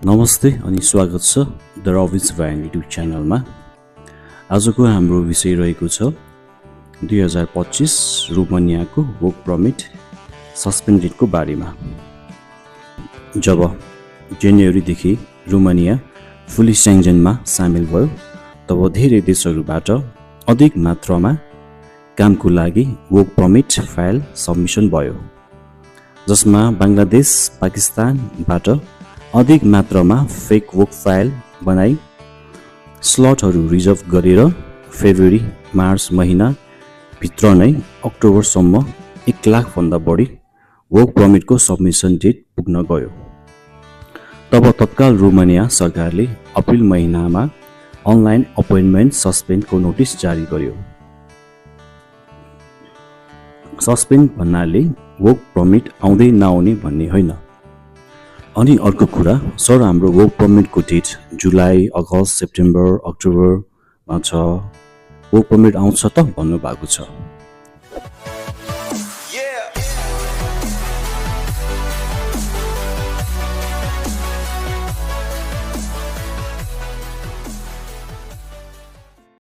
नमस्ते अनि स्वागत छ द रबिन्स भ्यान युट्युब च्यानलमा। आजको हाम्रो विषय रहेको छ 2025 रोमानियाको वर्क परमिट सस्पेन्डेडको बारेमा। जब जनवरीदेखि रोमानिया फुल्ली सेन्जनमा सामेल भयो तब धेरै देशहरूबाट अधिक मात्रामा कामको लागि वर्क परमिट फाइल सबमिसन भयो, जसमा बङ्गलादेश पाकिस्तानबाट अधिक मात्रामा फेक वर्क फाइल बनाई स्लटहरू रिजर्भ गरेर फेब्रुअरी मार्च महिना भित्र नै अक्टोबरसम्म 1 लाखभन्दा बढी वर्क परमिटको सबमिसन डेट पुग्न गयो। तब तत्काल रोमानिया सरकारले अप्रिल महिनामा अनलाइन अपोइन्टमेन्ट सस्पेन्डको नोटिस जारी गर्यो। सस्पेन्ड भन्नाले वर्क परमिट आउँदै नआउने भन्ने होइन। अनि अर्को कुरा, सर हाम्रो वर्क परमिटको डेट जुलाई, अगस्त, सेप्टेम्बर, अक्टोबरमा छ, वर्क परमिट आउँछ त भन्नुभएको छ।